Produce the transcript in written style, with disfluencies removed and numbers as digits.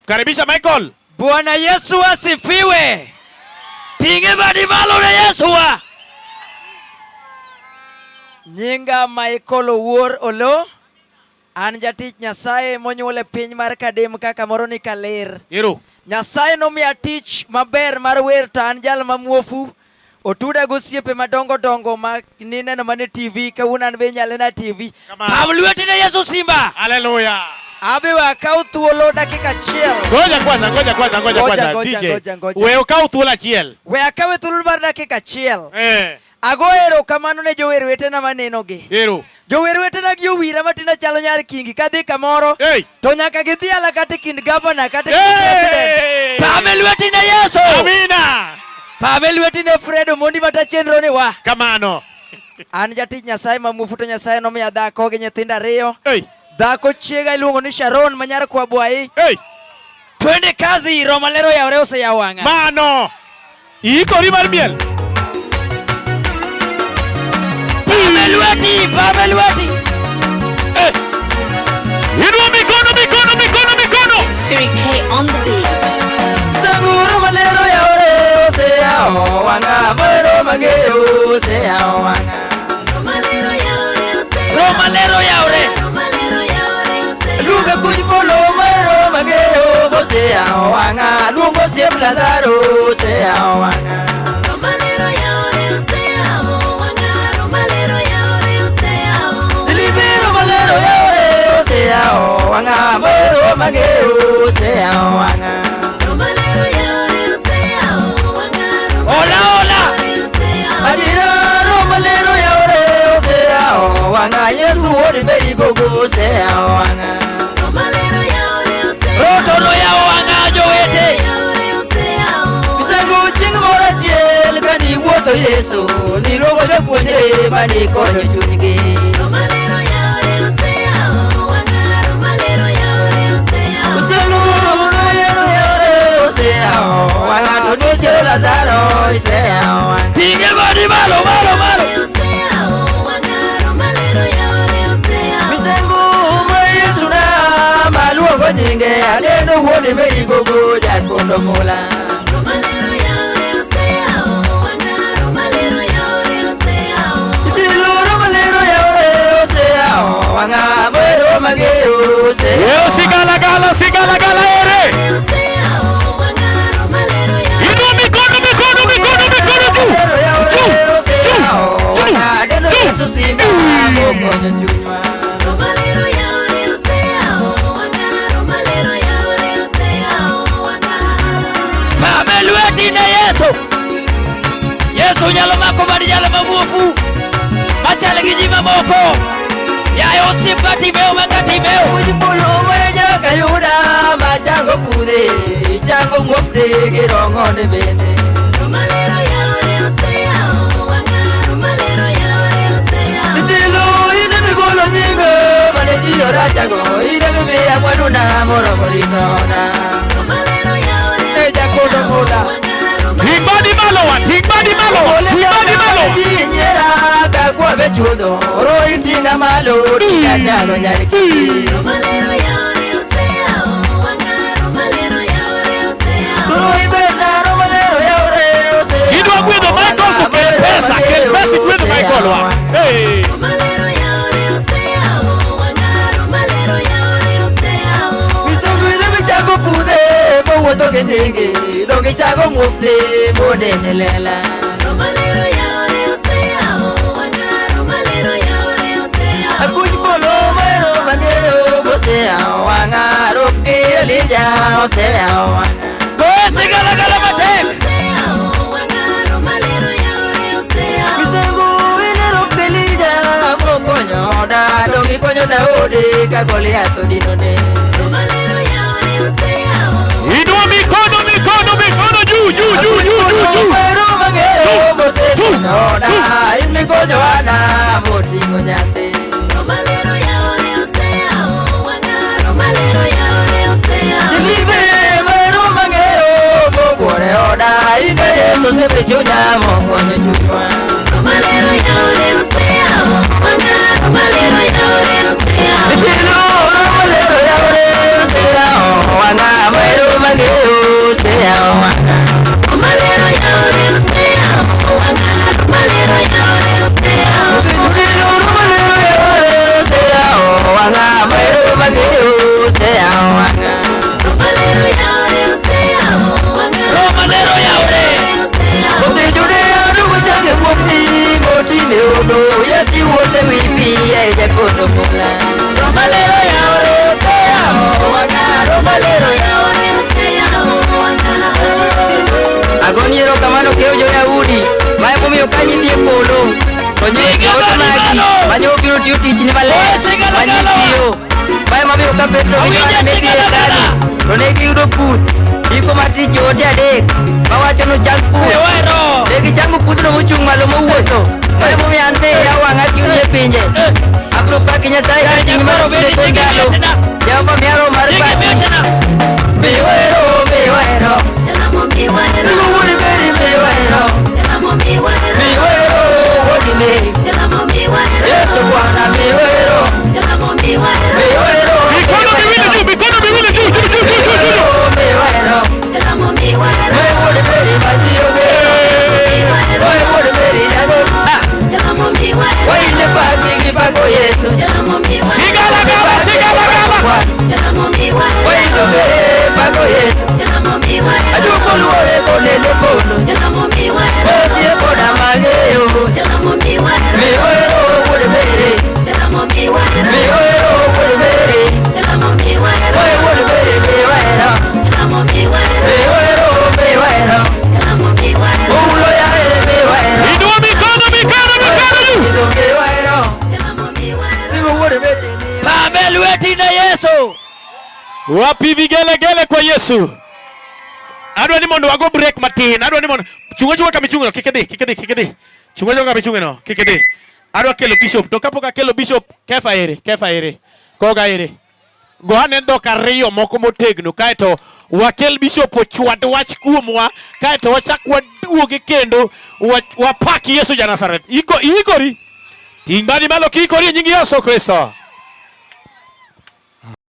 Karibisha Michael. Bwana Yesu asifiwe. Ting'e badi malo ne Yesu wa. Nyinga Michael Owuor Olo. An jatich Nyasaye monyuol e piny mar Kadem kaka moro ni Kaler. Ero. Nyasaye nomiya tich maber mar wer to an jal ma muofu. Otuda gosiepe madongo dongo ma nineno mana e TV kawuono an be inyalo nena e TV. Kamano. Paw lweti ne Yesu Simba. Haleluya. Abi we akaw thuolo dakika achiel. Ngoja kwanza, ngoja kwanza, ngoja Ngoja, kwanza. ngoja, DJ. ngoja, ngoja. We ukaw thuolo achiel. We akawe thuolo mar dakika achiel. Eh. Ago erokamano ne jower wetena manenogi. Ero. Jower wetena gi owira matinda chalo nyar kingi kadhi kamoro Hey. to nyaka gidhi ala kata e kind gavana kata e kind Hey! president. Pame lweti ne Yesu. Amina. Pame lweti ne Fred Omondi mata chenro ni wa. Kamano. An jatich Nyasaye ma muofu to Nyasaye nomiya dhako gi nyithindo ariyo. Hey. Dhako chiega iluongo ni Sharon ma nyar Kwabwayi. Hey. Twende kazi, Roho Maler oyawore oseyawo wang'a. Mano. Iikori mar miel? Pame lweti, pame lweti. Eh. Inua mikono, mikono, mikono, mikono. Siri K on the beat. Sanguro malero yawore oseyawo wang'a, mahero mang'eyo oseyawo wang'a. Roho Maler oyawore. Luonga kuny polo mahero mang'eyo oseyawo wang'a, luongo osiep Lazaro oseyawo wang'a. Libero malero yawore oseyawo wang'a, mahero mang'eyo oseyawo wang'a. Hola, hola. Adiera Roho Maler oyawore oseyawo wang'a, Yesu wuod Mary gogo oseyawo wang'a. Roho noyawo wang'a jowete. Misango chieng' moro achiel kaniwuotho Yesu, niluongo jopuonjre manikonyo chunygi. Oseyawo malero oseyawo wang'a to nochiero Lazaro iseyawo wang'a. Ting'e badi malo malo malo. Misango ma Yesu na maluongo nyinge aneno wuod Mary gogo jakondo mula. Itilo Roho Malero yawore oseyawo wang'a mahero mang'eyo oseyawo Yo sigalagala, sigalagala ere. Inua mikono, mikono, mikono, mikono juu. Juu, juu, juu, juu. Pame lweti ne Yesu. Yesu nyalo mako bad jalo ma muofu machal gi ji mamoko. Yaye osiep Bartimeo ma Bartimeo. Polo ma Yuda machango pudhe, chango muofni gi rong'onde bende. Itilo ine migolo nyingo mane ji orachago, ine mimiya mwanduna moromo ritona. E jakondo mula. Ting' badi malo wa, ting' badi malo wa, ting' badi malo. Ji nyiera ka kwabe chuodho, ro iting'a malo ting'a chalo nyar kich. Ro iberna ro malero yawre oseyawo. Idwa gwedho Michael to kel pesa, kel pesa igwedh Michael wa. Hey. Misungu ine michago pudhe mowuotho gi nyingi, donge ichago muofni monene lela. Akuny polo mahero mang'eyo moseyawo wang'a rom gi Elija oseyawo wang'a. Goye sigalagala matek. Misungu ine rom gi Elija mokonyo oda, donge ikonyo Daudi ka Goliath odinone. Inua mikono, mikono, mikono juu, juu, juu, juu, juu, juu. Mahero mang'eyo mosekonyo oda, in mikonyo ana moting'o nyathi. Dilibe mahero mang'eyo mobuore oda, in e Yesu osebe chunya mokonyo chunywa. Itilo Roho Malero yawre oseyawo wang'a mahero Agoni erokamano keyo jo-Yahudi, ma emomiyo ka nyidhi e polo, to joote magi ma nyo biro tiyo tichni maler ma nyitiyo. Ma emomiyo ka Petro gi Johana ne dhi e hekalu, to ne giyudo puth. Ndiko mar tich joote adek mawacho nochang puth. Ne gichango pudhno mochung' malo mowuotho. Ma emomiyo an be yawo wang'a atiyoni e pinje. Abiro paki Nyasaye ka ting' mar kinde kod ndalo. Jehova miya roho mar paki. Miwero, miwero. Sigo wuod Mary miwero. Miwero wuod Mary. Yesu Bwana miwero. Miwero. Mikono miwili juu, mikono miwili juu, juu, juu, juu, juu, juu. Miwero. We wuod Mary ma ji ogeno. We wuod Mary jago. Ah. Wainde paki gi pako Yesu. Sigalagala, sigalagala. Waindo gere pako Yesu. Aduoko luore koneno polo. Osie koda mang'eyo. Miwero wuod Mary. Miwero wuod Mary. We wuod Mary miwero. Miwero miwero. Oulo yae miwero. Inua mikono, mikono, mikono juu. Idho miwero. Sigo wuod Mary. Pame lweti ne Yesu. Wapi vigelegele kwa Yesu? Adwa ni mondo wago break matin. Adwa ni mondo chunga chunga kama ichung'no, kik idhi, kik idhi, kik idhi. Chunga chunga kama ichung'no, kik idhi. Adwa kelo bishop, to kapok akelo bishop, Kefa ere, Kefa ere, Koga ere. Go ane dhok ariyo moko motegno kaeto wakel bishop ochwad wach kuomwa kaeto wachak waduoge kendo wapak Yesu ja Nazareth. Iko ikori. Ting' badi malo kiikori e nying Yesu Kristo.